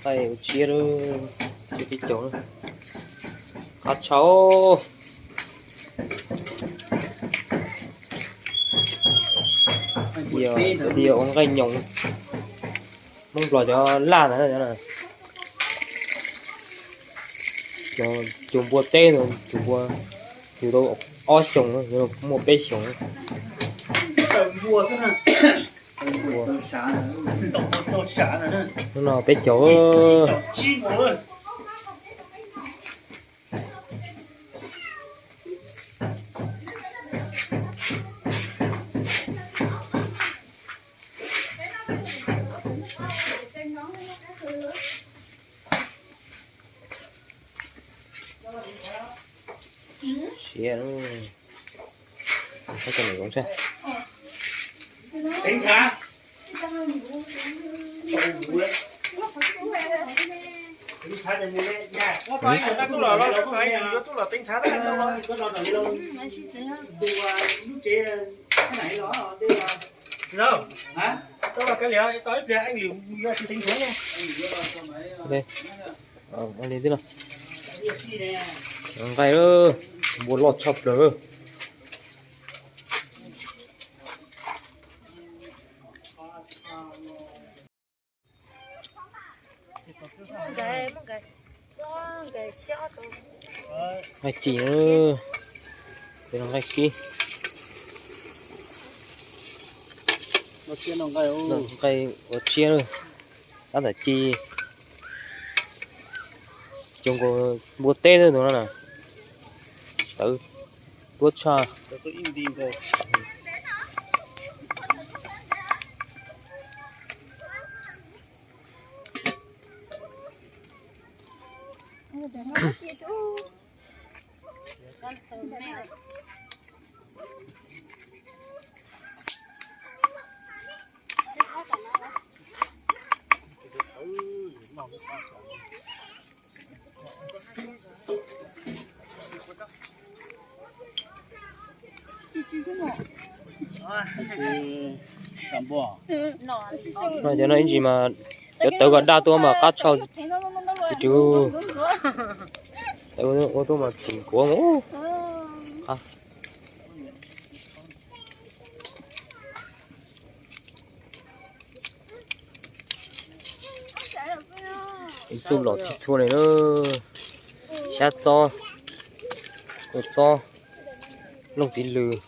Nqaij ua tsiab, tsiab peb caug, qab tshaj. Cov tias ua nqaij nyoos, Hmoob Nplog cov laj ntawd. Cov npua teb no, cov npua yug tau ob xyoos, muaj peb xyoos. Hnub no peb caug. Siab, saib cov niam zoo thiab. Nqaij, npua loj tshaj plaws. Nqaij ci, nqaij ci, nqaij ua tsiab, tab tom ci. Cov npua teb ntawd no na, tawv tuab tshaj. No cov no ib ntsis mas cov tawv kom daj tuaj mas qab tshaj. Tawv ua tuaj mas txim kuav mus. Ib txuj los txhij txhua li na, xyab txob, kua txob, looj txiv lws.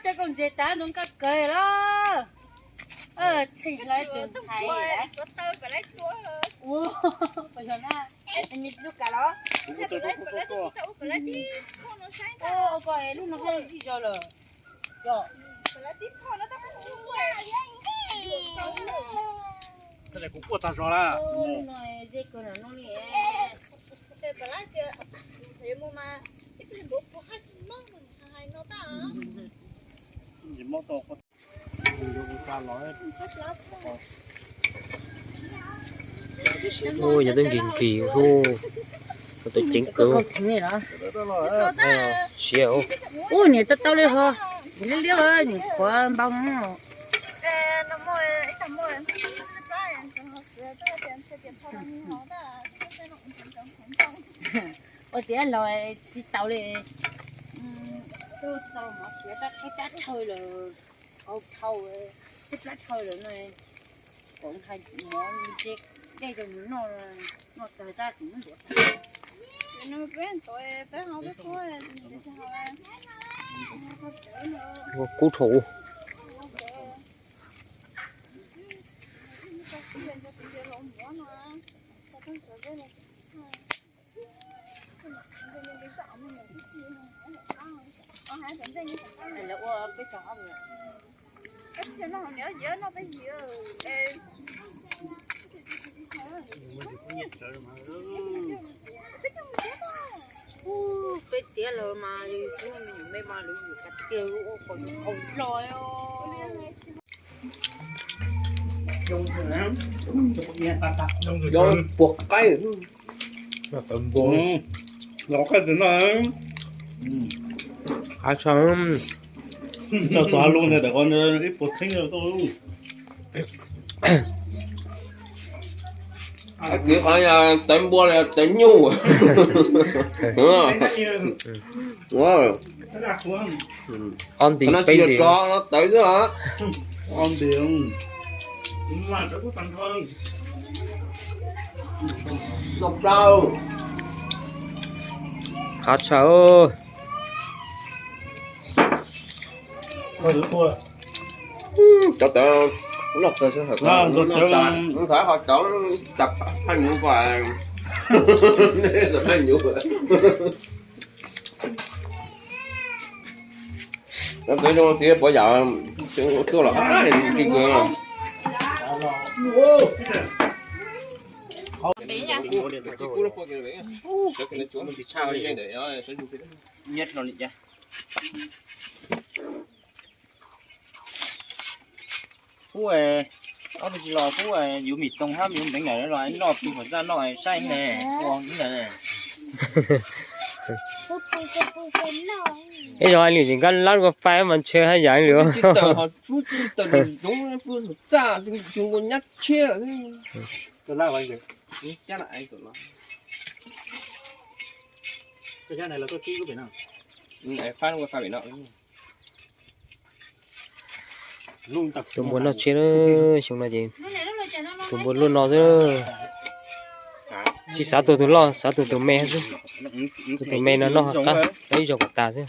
Cov koj ntses tas ntoo kaj kawg los. Txheej hlais tus ntxhais. Ua, me tsis kam los. Ua koj lub no haj zij zog lawm. Kuv quaj tag zog lawm. Lub no ze kawg no li. Ua yog twb nkig nkig hu, tau ceev kawg. Siav. Ub, niam tau tau li ho, liab liab, niam qhuav npau no. Ua tias los tsis tau li, tsis tau mov siav, tab qhib plab dhau lawm, au dhau, qhib plab dhau lawm no. Kom hais mov nce dej rau nws noj, noj tag tab tseem muab ntuav tag. Ua kub dhau. Lawv ua peb caug ob. Peb tiav lawm mas yus tsis muaj me nyuam me mas lawv yuav kav tiag ua kom yus qau loj. Puas qaib. Los qaib tus no. Qab tshaj. Tau txog lub ntawd, ib puas txheeb. Kwv qhov yog tawv npua los tawv nyuj. Ob ntim peb ntim. Tawv xwb os. Qab tshaj. Cov tawv noj kawg xwb, noj tas ho cov tas phaj nyuv, phaj nyuv. Cov tawv zoo txiv puas yam, tuaj los tsis kawg. Ub, ob tug tsis los kuv yuav mis toog hab yuav npeev ntawm los noj plig huam txaj noj saib ne, ua ntawd. Ib zaug li tsis nkag lab ua fais mas ntshe haj yam li. Tus npua noj tsiab, xyoo no ces tus npua luaj no xwb. Tsis xav tus tus loj, xav tus tus me xwb. Tus tus me no noj qab, noj ib zaug kom tas xwb.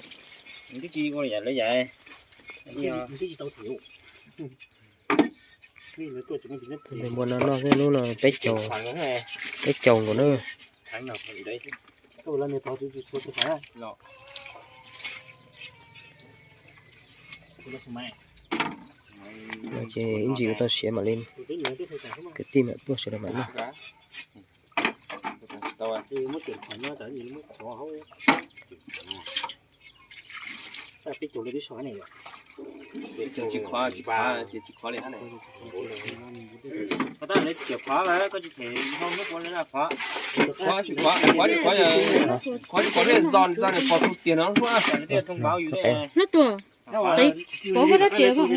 Tus npua no noj xwb, hnub no peb caug, peb caug nkaus na. Ces ib ntsis ua tau siav mam li, kwv tij mam tuaj sawv daws mam noj. Qhov tsis qhov, qhov tsis qhov, qhov tsis qhov, qhov tsis qhov, qhov tsis qhov, pom tus tiag no. Pov koj rab riam txhoov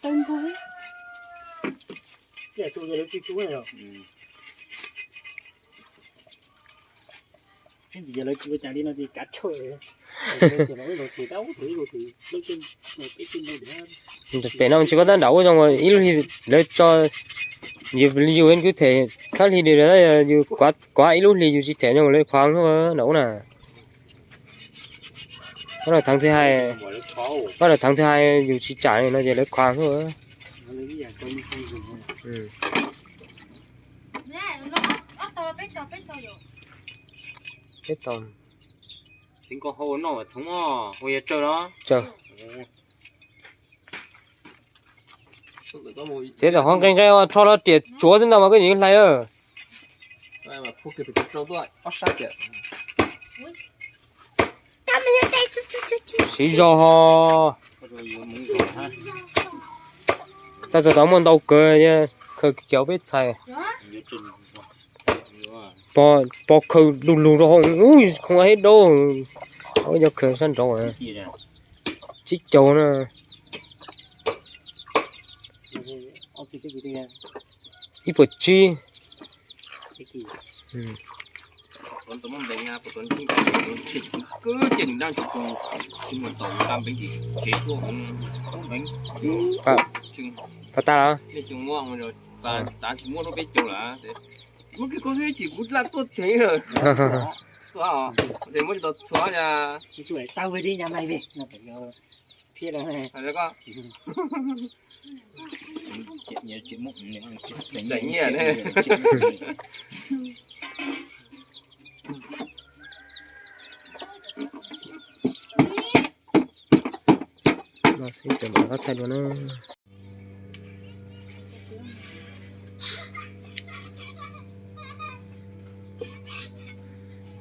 tau nkaus. Pem no tsis paub tab nram ub zoo ib lub hli lawv tso, yus kwv them thab hli li, yus kuav ib lub hli yus tsis them zoo lawv khuav nram ub na. Pab lawv thav txhij hais, pab lawv thav txhij hais yus tsis tsam li no ces lawv khuav xwb. Peb tau. Tsev nkaus hau noj txhoov os, ua yog tsawg los? Tsawg. Txiav tom qhov nqe nqe rho los riam tsuav xwb ntag mas koj yeej hlais. Siv zog ho. Tab txog tau muaj ntau kawg, khaws cov peb txhais. Pog khaws lug lug rau hauv, khoov ab hib daub, yog khaws sab nraud. Tsib caug na. Ib puas tsib. Pas tas los? No xwb, cov mam rov qab thaij dua na.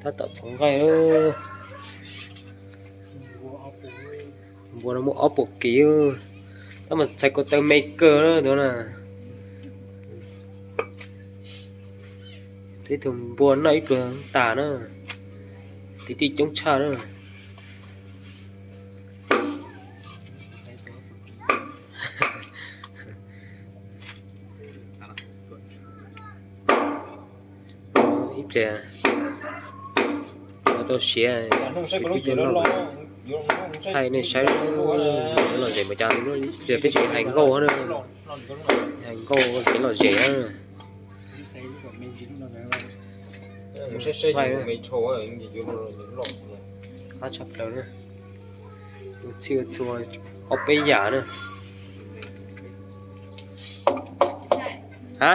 Tab tom txhoov nqaij. Npua no muaj ob puas kis, tab mas txhais ko taw me kawg na tus na. Tib tug npua noj ib pluag tas na, kwv tij coob tshaj na. Pliag tau siav, thaij nej saib, lom zem mas cas pliag peb tseem hais nkauj na, hais nkauj kev lom zem na. Qab tshaj plaws na, ua txhij ua txhua ob peb yam na. Ha,